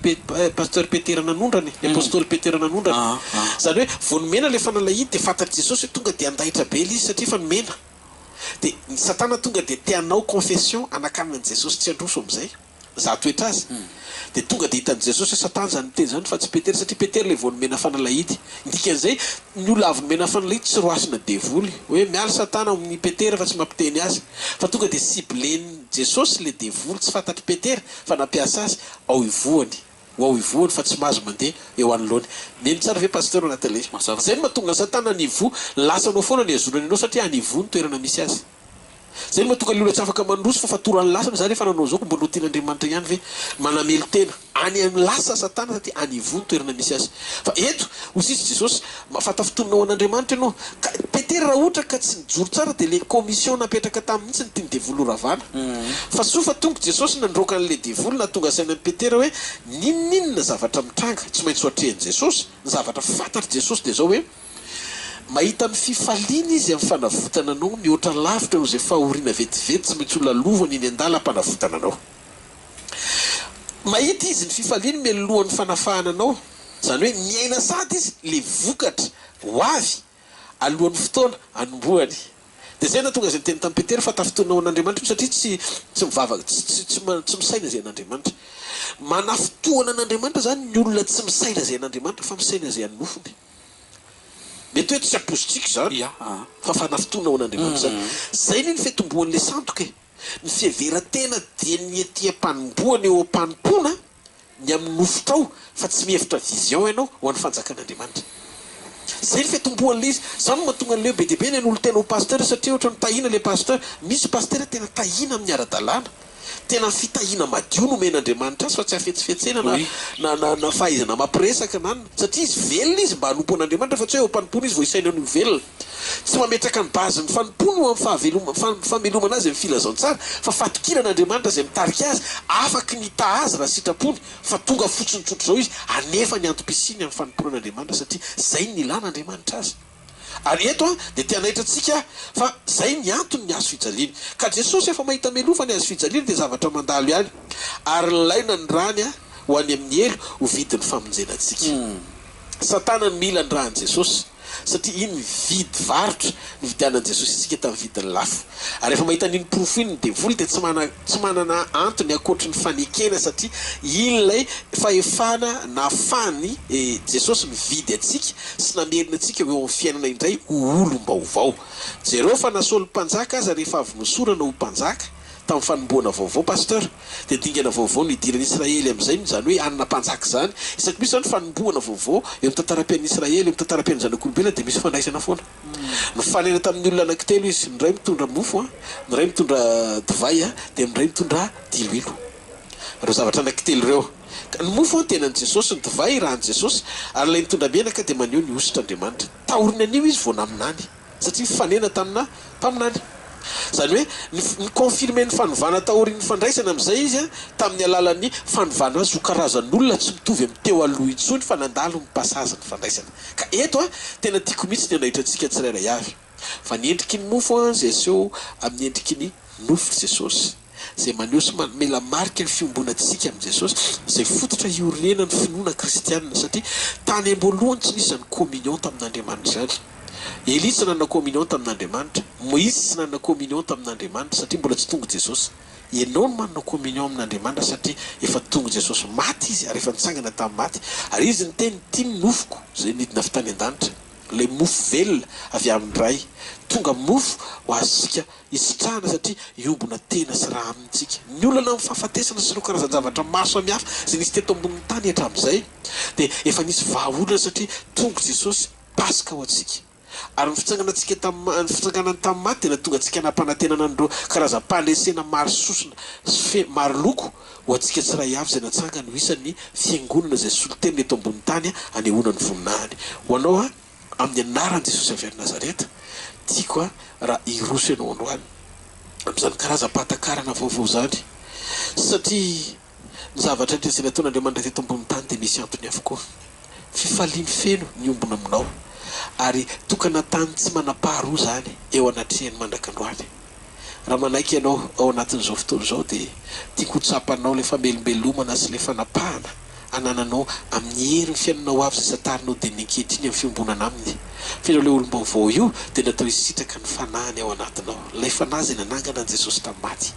Pasteur Petera nanondrana e, ny Apostoly Petera nanondrana. Izany hoe vao nomena ilay fanalahidy dia fantatr'i Jesosy hoe tonga dia handaitra be ilay izy satria efa nomena. Dia ny Satana tonga dia te hanao confession hanakanana an'i Jesosy tsy handroso amin'izay. Za toetra azy. Dia tonga dia hitan'i Jesosy hoe Satana izany miteny izany fa tsy Petera satria Petera ilay vao nomena fanalahidy. Ny dikan'izay, Ny olona avy nomena fanalahidy tsy roasina devoly. Hoe miala satana ao amin'i Petera fa tsy mampiteny azy. Fa tonga dia ciblen'i Jesosy le devoly tsy fantatr'i Petera fa nampiasa azy ao ivohony. Ho ao ivohony fa tsy mahazo mandeha eo anoloany. Mino tsara ve Pasteur ao anatin'ilay izy? Mazava. Zay no mahatonga an'i satana any ivoho. Lasa anao foana ny hazonany anao satria any ivoho ny toerana misy azy. Zay no mahatonga le olona tsy afaka mandroso fa fatoran'ny lasa za rehefa nanao zao ko mbola ho tian'Andriamanitra ihany ve? Manamelo-tena any amin'ny lasa satana satria any ivoho ny toerana misy azy. Fa eto hoy sisa Jesosy, fatafitonina ho an'Andriamanitra ianao. Ka Petera raha ohatra ka tsy nijoro tsara dia le commission napetraka taminy mihitsy no tian'ny devoly ho ravana. Fa soa fa tonga Jesosy nandroaka an'le devoly nahatonga saina an'i Petera hoe n'inon'inona zavatra mitranga tsy maintsy ho atrehin'i Jesosy. Ny zavatra fantatr'i Jesosy dia zao hoe. Mahita ny fifaliana izy amin'ny fanavotana anao mihoatra lavitra noho izay fahoriana vetivety tsy maintsy ho lalovany eny an-dalam-panavotana anao. Mahita izy ny fifaliany mialohan'ny fanafahana anao, izany hoe miaina sady izy ilay vokatra ho avy alohan'ny fotoana hanombohany. Dia izay no nahatonga azy niteny tamin'i Petera fa tafintohina ho an'Andriamanitra io satria tsy tsy mivavaka, tsy tsy tsy tsy misaina izay an'Andriamanitra. Manafintohina an'Andriamanitra izany ny olona tsy misaina izay an'Andriamanitra fa misaina izay an'ny nofony. Mety hoe tsy ampoizintsika izany fa fanafintohina ho an'Andriamanitra izany. Izay anie ny fitomboan'ilay sandoka e! Ny fiheveran-tena dia ny ety am-panombohana eo am-panompoana ny amin'ny nofotrao fa tsy mihevitra vision ianao ho an'ny fanjakan'Andriamanitra. Izay ny fitomboan'ilay izy. Izany no mahatonga an'ilay hoe be dia be ny hanolo-tena ho pasteur satria ohatran'ny tahiana ilay pasteur. Misy pasteur tena tahiana amin'ny ara-dalàna. Tena fitahiana madio nomen'Andriamanitra azy fa tsy hafetsifetsena na na na na fahaizana mampiresaka na satria izy velona izy mba hanompo an'Andriamanitra fa tsy hoe eo am-panompoana izy vao hisaina ny ho velona. Tsy mametraka ny base ny fanompoany ho amin'ny fahaveloma famelomana azy amin'ny filazantsara fa fatokiana an'Andriamanitra izay mitarika azy afaky ny hitaha azy raha sitrapony fa tonga fotsiny tsotr'izao izy hanefa ny antom-pisiany amin'ny fanompoana an'Andriamanitra satria izay no nilan'Andriamanitra azy. Ary eto an, dia te hanaitra antsika aho, fa zay ny antony ny hazo fijaliana. Ka Jesosy efa mahita mialoha fa ny hazo fijaliana dia zavatra mandalo ihany, ary nilaina ny rany ho any amin'ny helo ho vidin'ny famonjena antsika. Satana no mila ny ràn'i Jesosy, satria iny vidy varotra nividianan'i Jesosy antsika tamin'ny vidiny lafo. Ary rehefa mahita an'iny porofo iny ny devoly dia tsy mana tsy manana antony ankoatry ny fanekena satria iny ilay fahefana nahafahan'i Jesosy nividy antsika sy namerina antsika ho eo amin'ny fiainana indray ho olom-baovao. Jereo fa na Saoly mpanjaka aza rehefa avy nosorana ho mpanjaka tamin'ny fanombohana vaovao Pasteur dia dingana vaovao nidiran'i Israely amin'izay izany hoe hanana mpanjaka izany. Isaky misy izany fanombohana vaovao eo amin'ny tantaram-piainan'i Israely, eo amin'ny tantaram-piainan'ny zanak'olombelona dia misy fandraisana foana. Nifanena tamin'ny olona anankitelo izy, ny iray mitondra mofo, ny iray mitondra divay, dia ny iray mitondra diloilo. Ireo zavatra anankitelo ireo. Ka ny mofo, tenan'i Jesosy, ny divay, ran'i Jesosy, ary ilay nitondra menaka dia maneho ny hosotr'Andriamanitra. Taorian'io izy vao naminany, satria nifanena tamina mpaminany. Izany hoe, ni-confirmer ny fanovana taorian'ny fandraisana amin'izay izy, tamin'ny alalan'ny fanovana azy ho karazan'olona tsy mitovy amin'ny teo aloha intsony fa nandalo ny passage ny fandraisana. Ka eto an, tena tiako mihitsy ny hanaitra antsika tsirairay avy, fa ny endriky ny mofo an, izay aseho amin'ny endriky ny nofon'i Jesosy, izay maneho sy manome lamarika ny fiombonantsika amin'i Jesosy, izay fototra iorenan'ny finoana kristianina, satria tany am-boalohany tsy nisy izany communion tamin'Andriamanitra izany. Elia tsy nanana communion tamin'Andriamanitra, Moizy tsy nanana communion tamin'Andriamanitra, satria mbola tsy tonga Jesosy. Ianao no manana communion amin'Andriamanitra satria efa tonga Jesosy maty Izy ary efa nitsangana tamin'ny maty ary Izy niteny ity ny nofoko izay nidina avy tany an-danitra ilay mofo velona avy amin'ny Ray tonga mofo ho azontsika hisitrahana satria hiombona tena sy ra aminy tsika. Ny olana amin'ny fahafatesana sy ireo karazan-javatra maro samihafa izay nisy teto ambonin'ny tany hatramin'izay dia efa nisy vahaolana satria tonga Jesosy Paska ho antsika. Ary ny fitsanganantsika tamin'ny ny fitsanganany tamin'ny maty dia nahatonga antsika nampanantenana an'ireo karazam-paharesena maro sosona sy fe maro loko ho antsika tsiray avy izay natsangany ho isan'ny Fiangonana izay solontenany eto ambonin'ny tany hanehoana ny voninahiny. Ho anao aho, amin'ny anaran'i Jesosy avy any Nazareta, tiako aho raha hiroso ianao androany amin'izany karazam-pahatakarana vaovao izany, satria Ny zavatra rehetra izay nataon'Andriamanitra teto ambonin'ny tany dia misy antony avokoa. Fifaliany feno ny ombona aminao, ary tokana tany tsy manam-paharoa izany eo anatrehany mandrak'androany. Raha manaiky ianao ao anatin'izao fotoana izao dia tiako ho tsapanao ilay famelombelomana sy ilay fanapahana. anananao amin'ny herin'ny fiainana ho avy izay santarinao dia ny ankehitriny amin'ny fiombonana Aminy. Fa ianao ilay olom-baovao io dia natao hisitraka ny Fanahiny ao anatinao, ilay Fanahy izay nanangana an'i Jesosy tamin'ny maty.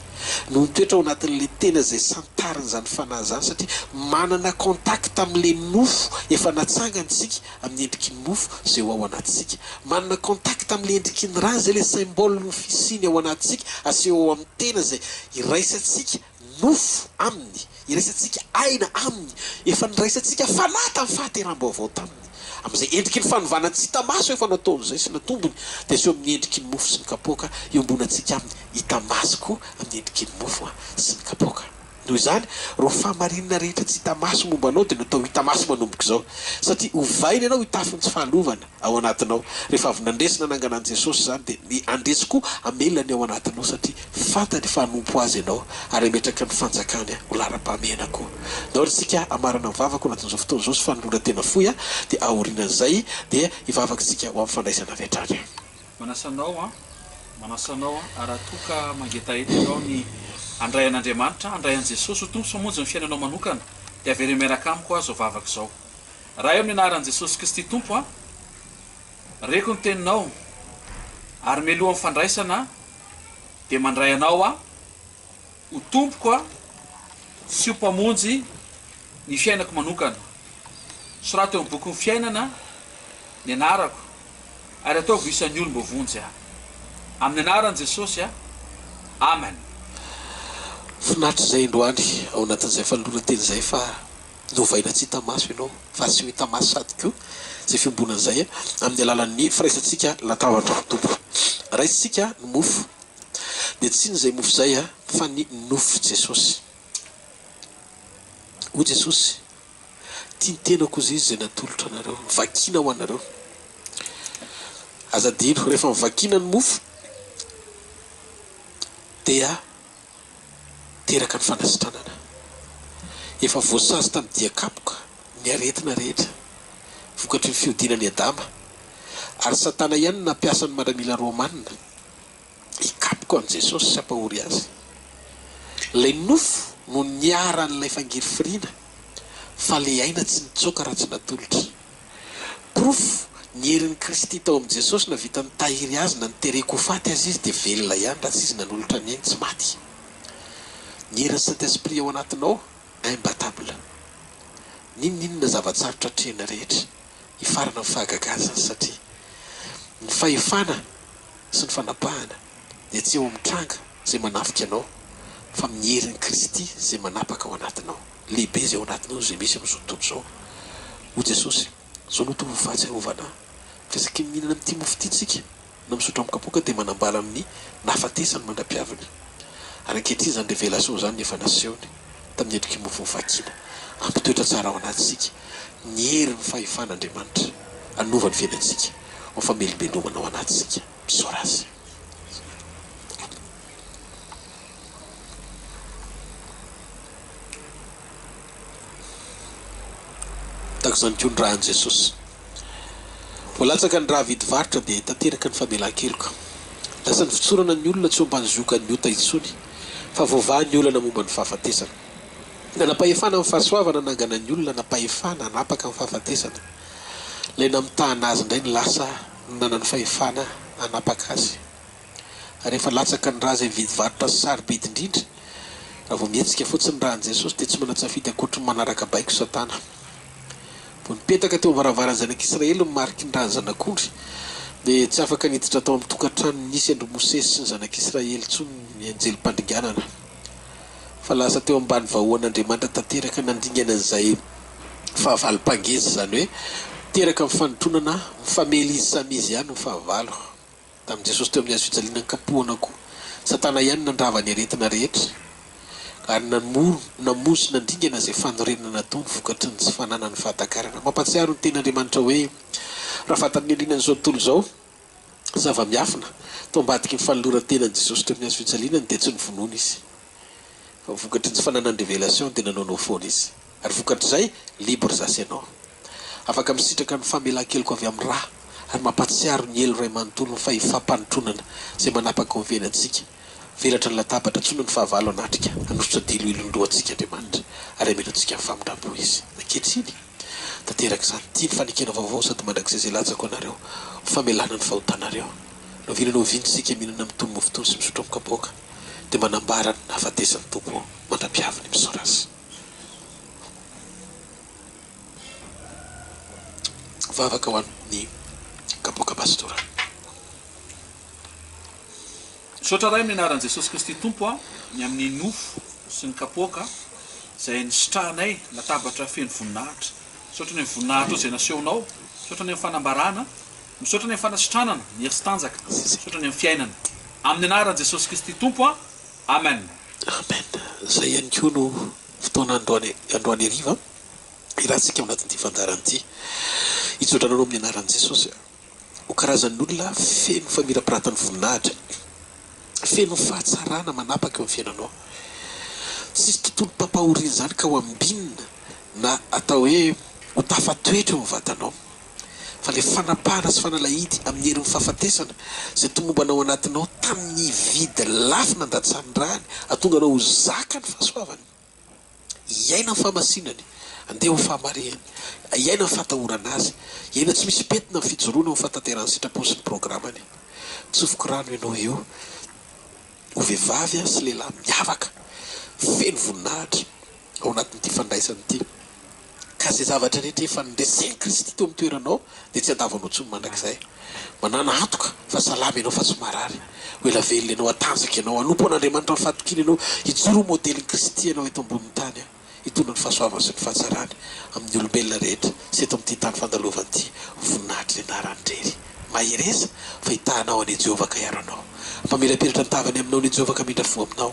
No mitoetra ao anatin'ilay tena izay santarin'izany Fanahy izany satria manana contact amin'ilay nofo efa natsangana isika amin'ny endriky ny mofo izay ho ao anatintsika. Manana contact amin'ilay endriky ny rà izay ilay symbole ny fisiany ao anatintsika aseho ao amin'ny tena izay iraisantsika nofo aminy, iraisantsika aina aminy, efa niraisantsika fanahy tamin'ny fahateraham-baovao taminy. Amin'izay endriky ny fanovana tsy hita maso efa nataony izay sy natombony dia aseho amin'ny endriky ny mofo sy ny kapoaka iombonantsika aminy hita maso koa amin'ny endriky ny mofo sy ny kapoaka. Noho izany, ireo fahamarinana rehetra tsy hita maso momba anao dia natao hita maso manomboka izao, satria ovaina ianao hitafy ny tsy fahalovana ao anatinao. Rehefa avy nandresy nanangana an'i Jesosy izany, dia ny handresy koa hamelona ny ao anatinao, satria fantany fa hanompo Azy ianao ary hametraka ny fanjakany ho laharam-pahamehana koa. Ndao ry isika hamarana ny vavaka ao anatin'izao fotoana izao sy fanoloran-tena fohy, dia aorianan'izay dia hivavaka isika ho amin'ny fandraisana avy hatrany. Manasa anao an, manasa anao an, ary raha toa ka mangetaheta ianao ny handray an'Andriamanitra, handray an'i Jesosy ho Tompo sy Mpamonjy ny fiainanao manokana, dia avereno miaraka amiko aho izao vavaka izao. Ray amin'ny anaran'i Jesosy Kristy Tompo an, reko ny teninao, ary mialohan'ny fandraisana dia mandray anao aho ho Tompoko aho sy ho Mpamonjy ny fiainako manokana. Soraty eo amin'ny bokin'ny fiainana ny anarako ary ataovy ho isan'ny olom-boavonjy aho. Amin'ny anaran'i Jesosy aho. Amen. Finaritra izay androany ao anatin'izay fanoloran-teny izay fa novaina tsy hita maso ianao fa aseho hita maso sady koa izay fiombonana izay amin'ny alalan'ny firaisantsika latabatra amin'ny Tompo. Raisintsika ny mofo dia tsy inona izay mofo izay fa ny nofo Jesosy. Hoy Jesosy, Tia ny tenako hozy izy izay natolotra anareo. Vakina ho anareo. Aza adino, rehefa mivakina ny mofo dia teraka ny fanasitranana. Efa voasazy tamin'ny dian-kapoka ny aretina rehetra vokatry ny fihodinan'i Adama. Ary Satana ihany no nampiasa ny maramila romana hikapoka an'i Jesosy sy hampahory azy. Ilay nofo no niharan'ilay fangirifiriana fa ilay aina tsy nitsoaka raha tsy natolotra. Porofo, ny herin'i Kristy tao amin'i Jesosy nahavita nitahiry azy na nitereko ho faty aza izy dia velona ihany raha tsy izy nanolotra ny ainy tsy maty. Ny herin'ny Saint Esprit ao anatinao imbattable. N'inon'inona zava-tsarotra atrehina rehetra, hifarana amin'ny fahagagana izany satria ny fahefana sy ny fanapahana dia tsy eo amin'ny tranga izay manafika anao fa amin'ny herin'i Kristy izay manapaka ao anatinao. Lehibe izay ao anatinao izay misy amin'izao tontolo izao. Hoy Jesosy, Izao no ataovy ho fahatsiarovana Ahy. Fa isaky ny mihinana amin'ity mofo ity isika, na misotro amin'ny kapoaka dia manambara amin'ny nahafatesany mandra-piaviny. Ary ankehitriny izany révélation izany efa nasehony tamin'ny endriky mofo novakiana. Hampitoetra tsara ao anatintsika ny herin'ny fahefan'Andriamanitra hanova ny fiainantsika ho famelombelomana ao anatintsika. Misaora Azy. Tahaka izany koa ny ràn'i Jesosy. Voalatsaka ny rà vidy varotra dia tanteraka ny famelan-keloka. Lasa nivotsorana ny olona tsy ho ambany ziogan'ny ota intsony, fa voavaha ny olana momba ny fahafatesana. Nanam-pahefana amin'ny fahasoavana hanangana ny olona nanam-pahefana hanapaka ny fahafatesana. Ilay namitahana azy indray no lasa nanana fahefana hanapaka azy. Ary rehefa latsaka ny rà izay mividy varotra sarobidy indrindra, raha vao mihetsika fotsiny ny ràn'i Jesosy dia tsy manan-tsafidy ankoatry ny manaraka baiko Satana. Vao nipetaka teo am-varavaran'ny zanak'Israely ny mariky ny ràn'ny zanak'ondry, dia tsy afaka niditra tao amin'ny tokantrano nisy an-dry Mosesy sy ny zanak'Israely intsony ny anjelim-pandringanana, fa lasa teo ambany vahoan'Andriamanitra tanteraka nandringana an'izay fahavalo mpangeja, izany hoe teraka ny fanotronana mifamely izy samy izy ihany ny fahavalo. Tamin'i Jesosy teo amin'ny hazo fijaliana nikapohana koa, Satana ihany nandrava ny aretina rehetra, ary namoro, namono sy nandringana izay fanorenana nataony vokatry ny tsy fananany fahatakarana. Mampahatsiaro ny Tenin'Andriamanitra hoe, Raha fantatry ny andrinan'izao tontolo izao, zava-miafina, tao ambadiky ny fanoloran-tenan'i Jesosy teo amin'ny hazo fijaliana, dia tsy novonoina Izy. Fa vokatry ny tsy fananany révélation dia nanaonao foana izy. Ary vokatr'izay, libre zasy ianao. Afaka misitraka ny famelan-keloka avy amin'ny ra ary mampahatsiaro ny helo iray manontolo ny fahefam-panotronana izay manapaka ao amin'ny fiainantsika. Velatra ny latabatra, antsoina ny fahavalo hanatrika, hanosotra diloilo ny lohantsika Andriamanitra, ary hamela antsika amin'ny famindram-po Izy. Ankehitriny, tanteraka izany. Ity ny fanekena vaovao sady mandrakizay izay latsako anareo, ho famelana ny fahotanareo. Na oviana na oviana isika mihinana amin'itony mofo itony sy misotro amin'ny kapoaka, dia manambara ny nahafatesan'ny Tompo mandra-pihaviny. Misaora Azy. Vavaka ho an'ny kapoaka Pastora. Misaotra Ray amin'ny anaran'i Jesosy Kristy Tompo a, ny amin'ny nofo sy ny kapoaka izay nisitrahanay latabatra feno voninahitra. Misaotra ny amin'ny voninahitrao izay nasehonao, misaotra ny amin'ny fanambarana, misaotra ny amin'ny fanasitranana, ny hery sy tanjaka, misaotra ny amin'ny fiainana. Amin'ny anaran'i Jesosy Kristy Tompo a. Amen. Amen. Izay ihany koa no fotoana androany androany hariva hiarahantsika ao anatin'ity fandaharana ity. Hitsodrano anao amin'ny anaran'i Jesosy aho. Ho karazan'olona feno famirapiratan'ny voninahitra, feno fahatsarana manapaka eo amin'ny fiainanao. Tsisy tontolo mpampahoriana izany ka ho ambinina na atao hoe ho tafatoetra eo amin'ny vatanao. Fa ilay fanapahana sy fanalahidy amin'ny herin'ny fahafatesana izay tomombana ao anatinao tamin'ny vidy lafo nandatsahan'ny rany hahatonga anao ho zaka ny fahasoavany. Hiaina ny fahamasinany, handeha ho fahamarihany, hiaina ny fahatahorana Azy, hiaina tsy misy pentina ny fijoroana ho fahatanterahan'ny sitrapony sy ny programany. Tsofiko rano ianao io ho vehivavy sy lehilahy miavaka, feno voninahitra ao anatin'ity fandraisana ity. Ka izay zavatra rehetra efa noresen'i Kristy teo amin'ny toeranao dia tsy handavanao intsony mandrakizay. Manàna antoka fa salama ianao fa tsy marary. Ho ela velona ianao, hatanjaka ianao, hanompo an'Andriamanitra amin'ny fahatokiana ianao, hijoro ho modelin'i Kristy ianao eto ambonin'ny tany, hitondra ny fahasoavany sy ny fahatsarany amin'ny olombelona rehetra sy eto amin'ity tany fandalovana ity ho voninahitry ny anarany irery. Mahereza fa hitahanao anie Jehovah ka hiaro anao. Hampamirapiratra ny tavany aminao anie Jehovah ka hamindra fo aminao.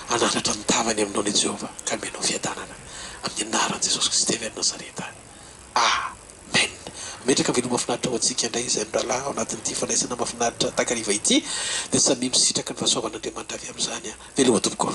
Hanandratra ny tavany aminao anie Jehovah ka hanome anao fiadanana. Amin'ny anaran'i Jesosy Kristy avy any Nazareta. Amen. Mametraka veloma mahafinaritra ho antsika indray izay mirahalahy ao anatin'ity fandraisana mahafinaritra takariva ity dia samia misitraka ny fahasoavan'Andriamanitra avy amin'izany. Veloma tompoko.